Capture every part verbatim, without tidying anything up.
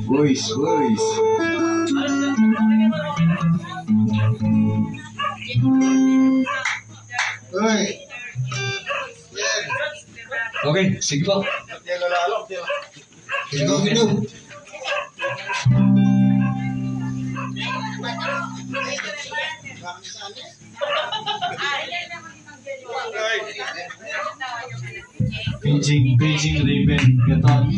Boys, boys. Uy. Okay, sige po. Sige po, sige po. Paging, paging ribbon, gaton.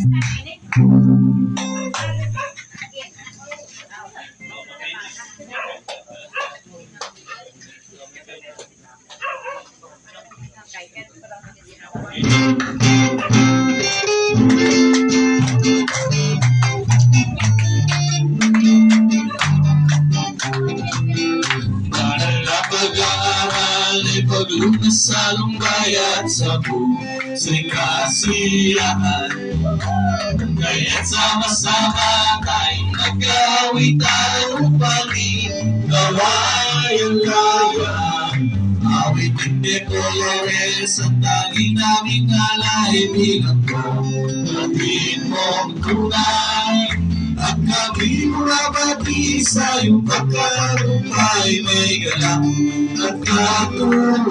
Banal a pag-aaral, ipaglunas sa lumbay at sa puso, kasiyahan. Kaya't sama-sama tayong mag-awit upang gawain kaya. Awitin de colores, ang tanging naming alay bilang ko. Atin mong tunay, at kami mabati sa iyong pagkarumpay may galak at katuwang.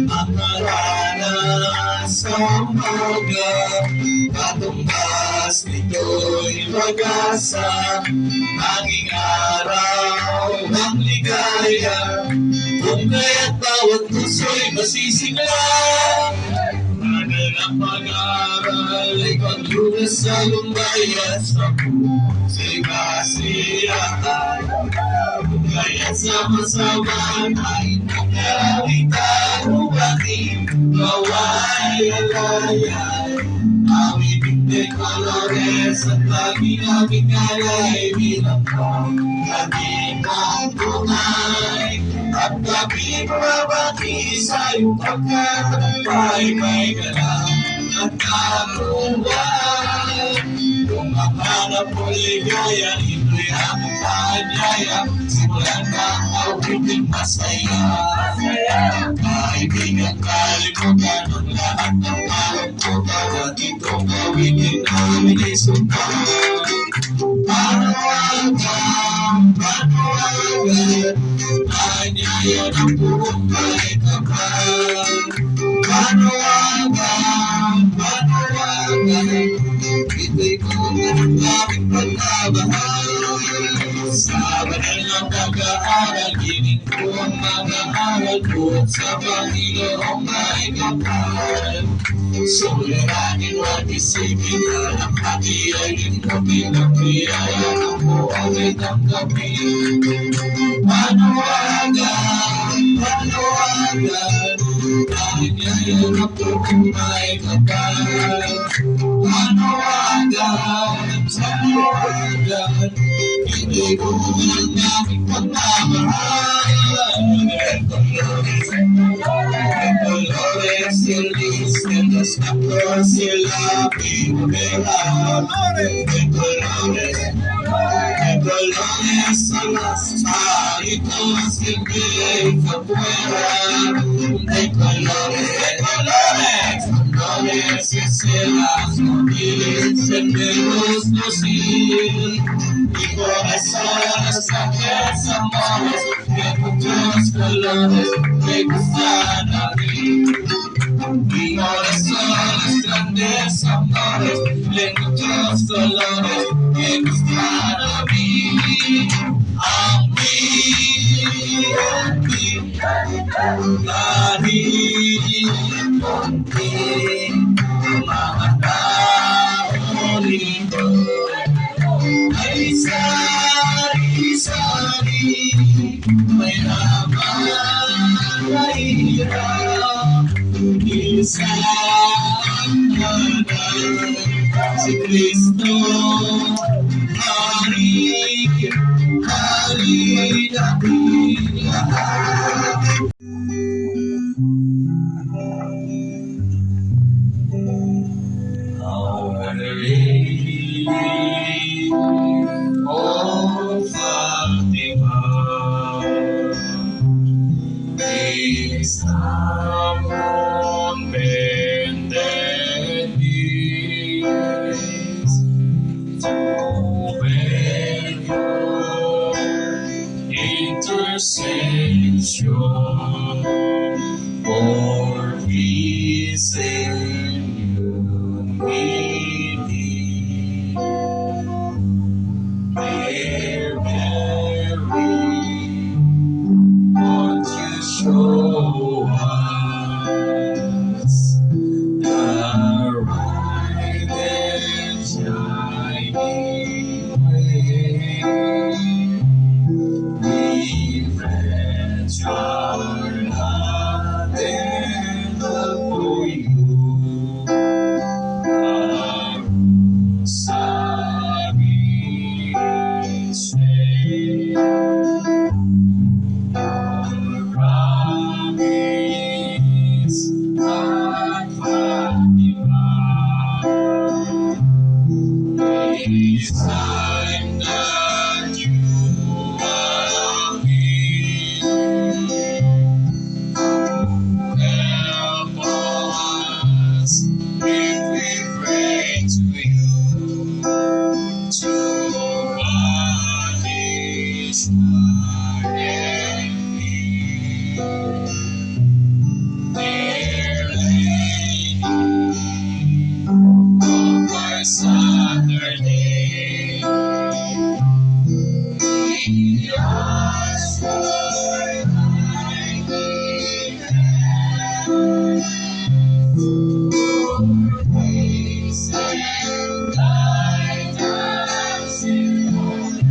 Ang aranas sa umaga, patumbas nito'y pag-asa, tanging araw ng ligaya. Kung kaya't bawat puso'y masisigla, banal na pag-aaral, ipaglunas sa lumbay at sa puso'y kasiyahan. Kung kaya't sama-sama tayong mag-awit upang gawain kaya. Awitin de colores, ang tanging naming alay bilang ko. Atin mong tunay, at kami mabati sa iyong pagkatagumpay may galak at katuwang. Kung ang hanap mo'y ligaya, ito'y aming paanyaya. Simulan na ang awiting masaya. Kaibigan, kalimutan ang lahat ng kalungkutan at itong awitin namin ay sumpa. Panawagan, panawagan, anyaya ng buong kalikapan. Panawagan, panawagan, ito'y bunga ng aming pagmamahal. Sa banal na pag-aaral, gining ko ang mag-aaral ko sa Panginoong may kapal. Suliranin at isipin na ang hati ay limutin, ang biyaya ng buhay ay tanggapin. Panawagan, panawagan, dahil ngayon ang buong may kapal. Panawagan, panawagan, hindi ko ang aming pagmamahal. Colores, colores, el viste, los tacos y la primavera. De colores, de colores son los palitos que ves afuera. De colores, de colores, colores y ceras, no dicen de luz, no sí. Mi corazón está de amores, de muchos colores me gustan a mí. Mi corazón es grande, amores de muchos colores me gustan a mí. A mí, a mí, a mí, a mí, mga tao nito. Ay, sari-sari, may ama, may ina, isang anak, si Kristo, hari, hari nating lahat. Our Lady of Fatima, esta convent de ti. For peace and unity. Hail Mary, won't you show us the right and shining way? We pledge our love and love for you. Our sorry say, our promise, our Fatima. It's time that you are with. Help us if we pray to you to punish our enemies. Dear Lady of our Saturday, we ask for thy defense, for peace and guidance in order.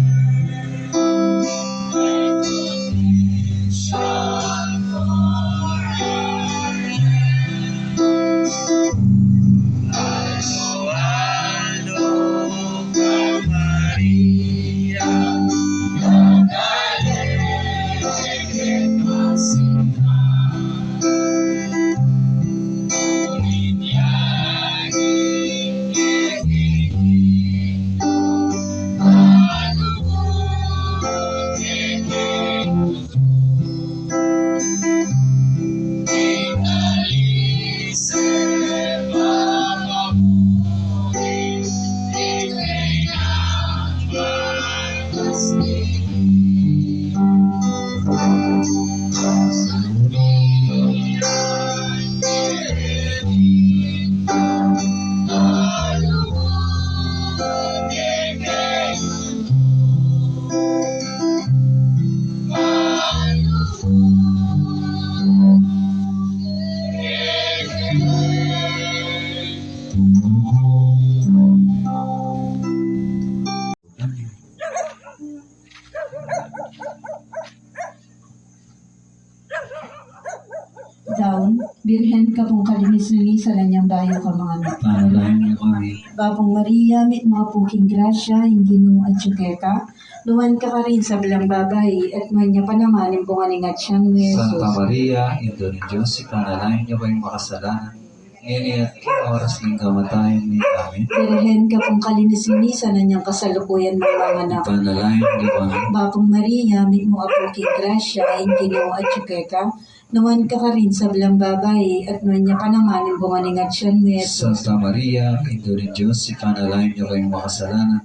Daun, Birhen ka pung kalinis-linisan, anyang bayu ka manganap. Ipanalangin yu kami. Bapung Maria, mitmu ka pu king grasya, ing Ginu atyu keka. Nuan ka karin sa sablang babai, at nuan ya pa naman ing bunga ning atyan mu, Jesus. Santa Maria, Indu ning Dios, ipanalangin yu kaming makasalanan, ngeni at king oras ning kamatayan mi. Amen. Birhen ka pung kalinis-linisan, anyang kasalukuyan mung manganap. Ipanalangin yu kami. Bapung Maria, mitmu ka pu king grasya, ing Ginu atyu keka. Nuan ka karin sa sablang babai, at nuan ya pa naman ing bunga ning atyan mu, Jesus. Santa Maria, Indu ning Dios, ipanalangin yu kaming makasalanan,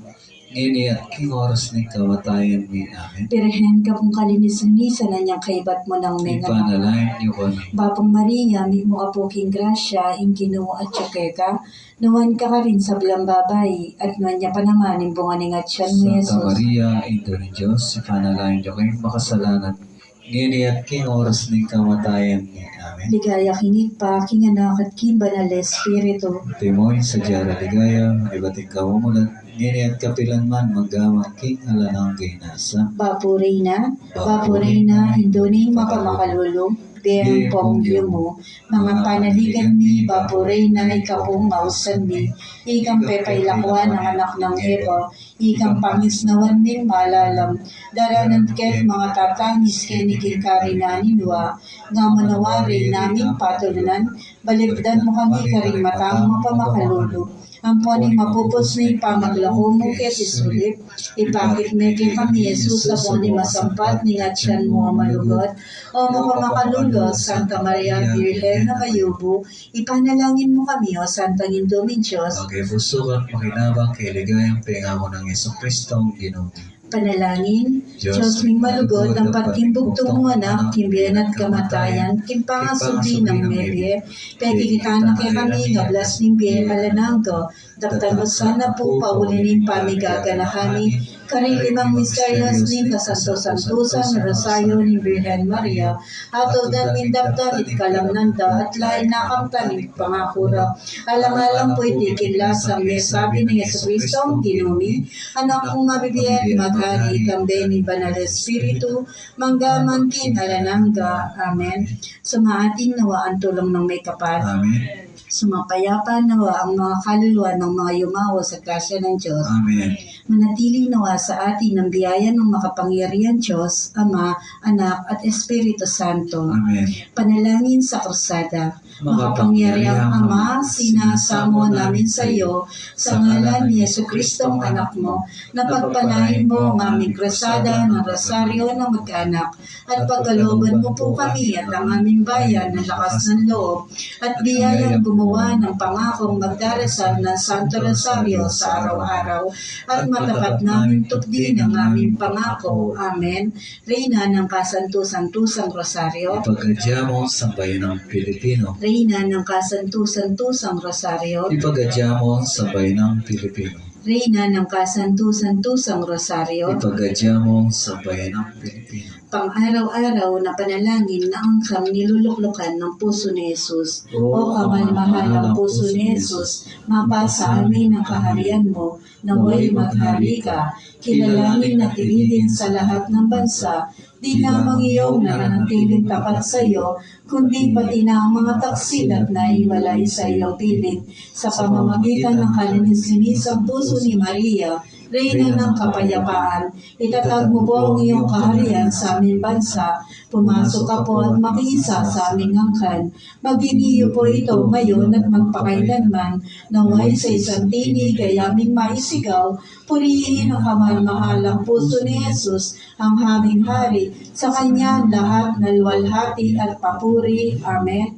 ngeni at king oras ning kamatayan mi. Amen. Birhen ka pung kalinis-linisan, anyang kaybat mu nang menganap. Ipanalangin yu kami. Bapung Maria, mitmu ka pu king grasya, ing Ginu atyu keka. Nuan ka karin sa sablang babai, at nuan ya pa naman ing bunga ning atyan mu, Jesus. Santa Maria, Indu ning Dios, ipanalangin yu kaming makasalanan, ngeni at king oras ning kamatayan mi. Amen. Ligaya king Ibpa, king Anak, at king Banal a Espiritu. Antimo ing sadya rang ligaya, manibat ing kamumulan, ngeni at kapilan man, mangga man king alang angga. Nasa Bapu Reyna, Bapu Reyna, Indu ning mapamakalulu, bie ampong yumu. Mga panaligan mi, Bapu Reyna, ika pung ausan mi, ikang pepailakwan ning anak nang Eva, ikang pangisnawan ming malalam. Daranan keng mga tatangis keni king karinan ning banua, nga manawari naming patulunan, balikdan mu kami karing mata mung mapamakalulu. Ampon ing mapupus ning pamaglako mu keti sulip, ipakit me kekami i Jesus, ampon ing masampat ning atyan mu a malugud. O mapamakalulu, Santa Maria, Birhen a mayumu, ipanalangin mu kami, O Santang Indu ming Dios. Maging pusu ka't makinabang king ligayang pengaku nang Jesucristo, Ginu mi. Panalangin. Dios ming malugud, ampat king bugtung mung Anak, king bie at kamatayan, king pangasubli nang mebie, pekikit na kekami ing ablas ning bie alang angga. Daptan mu sana pu, pauli ning pamigaganakan mi, karing limang misteryos ning kasanto-santusan Rosario ning Birhen Maria, at tuldan mi daptan ing kalamnan da, at lain na kamtan ing pangaku ra. Alang-alang pu iti king lasang mesabi nang Jesucristo, Ginu mi, Anak mung mabibie at maghari, kambe ning Banal Espiritu, mangga man king alang angga. Amen. Sumaatin nawa ang tulong ng may kapal. Amen. Sumapayapa nawa ang mga kaluluwa ng mga yumawa sa grasya ng Diyos. Amen. Manatili nawa sa atin ang biyaya ng makapangyarihan Diyos, Ama, Anak, at Espiritu Santo. Amen. Panalangin sa Krusada. Makapangyariang Ama, sinasamo namin sa iyo, sa ngalan ni Jesucristo, ang Anak mo, na pagpalain mo ang aming krusada ng Rosaryo ng Mag-anak, at pagkalooban mo po kami at ang aming bayan ng lakas ng loob at biyayang gumawa ng pangakong magdarasal ng Santo Rosario sa araw-araw at matapat naming tupdin ang aming pangako. Amen. Reyna ng kasantu-santusang Rosaryo. Ipagkadya mo ang sambayanang Pilipino. Reyna ng kasantu-santusang Rosaryo. Ipagkadya mo ang sambayanang Pilipino. Reyna ng kasantu-santusang Rosaryo. Ipagkadya mo ang sambayanang Pilipino. Pang-araw-araw na panalangin na angkang niluluklukan ng puso ni Jesus. O kamalmahalang puso ni Jesus, mapasa amin ang kaharian mo, nawa'y maghari ka, kilalangin at ibigin sa lahat ng bansa, di lamang iyong nananatiling tapat sa iyo, kundi pati na ang mga taksil at naiwalay sa iyong piling. Sa pamamagitan ng kalinis-linisang puso ni Maria, Reyna ng kapayapaan, itatag mo po ang iyong kaharian sa aming bansa. Pumasok ka po at makiisa sa aming angkan. Maging iyo po ito ngayon at magpakailanman. Nawa'y sa isang tinig ay aming maisigaw, purihin ang kamalmahalang puso ni Jesus, ang aming hari. Sa kanya lahat ng luwalhati at papuri. Amen.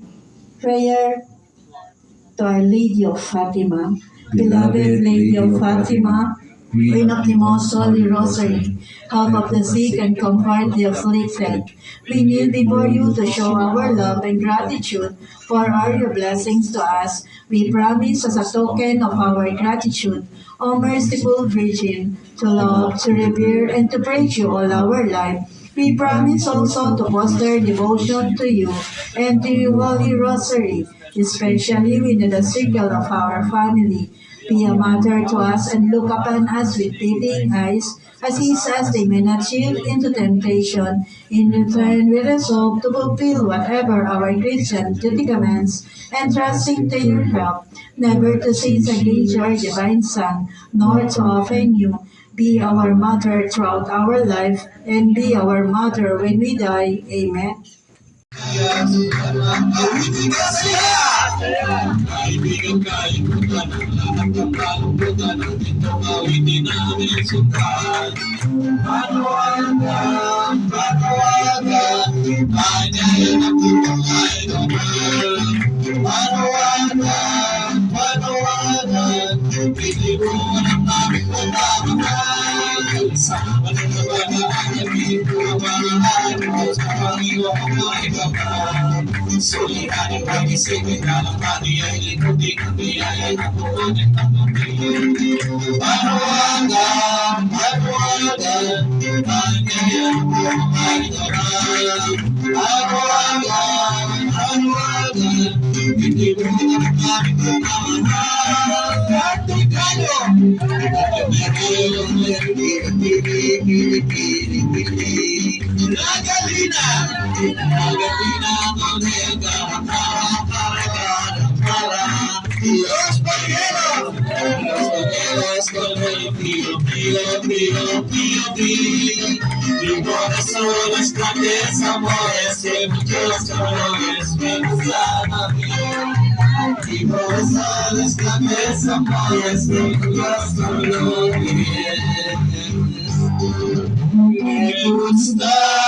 Prayer to Our Lady of Fatima. Beloved Lady of Fatima, Queen of the Most Holy Rosary, Help of the sick and comfort the afflicted, we kneel before you to show our love and gratitude for all your blessings to us. We promise as a token of our gratitude, O merciful Virgin, to love, to revere, and to praise you all our life. We promise also to foster devotion to you and to your Holy Rosary, especially within the circle of our family. Be a mother to us and look upon us with pitying eyes, assist us that we may not yield into temptation. In return, we resolve to fulfill whatever our Christian duty commands, entrusting to your help, never to sin against your divine Son, nor to offend you. Be our mother throughout our life, and be our mother when we die. Amen. Los pañuelos, los pañuelos con el pío, pío, pío, pío, pío. Mi corazón es grande, amores, que muchos colores me gustan a mí. Mi corazón es grande, amores, que muchos colores me gustan.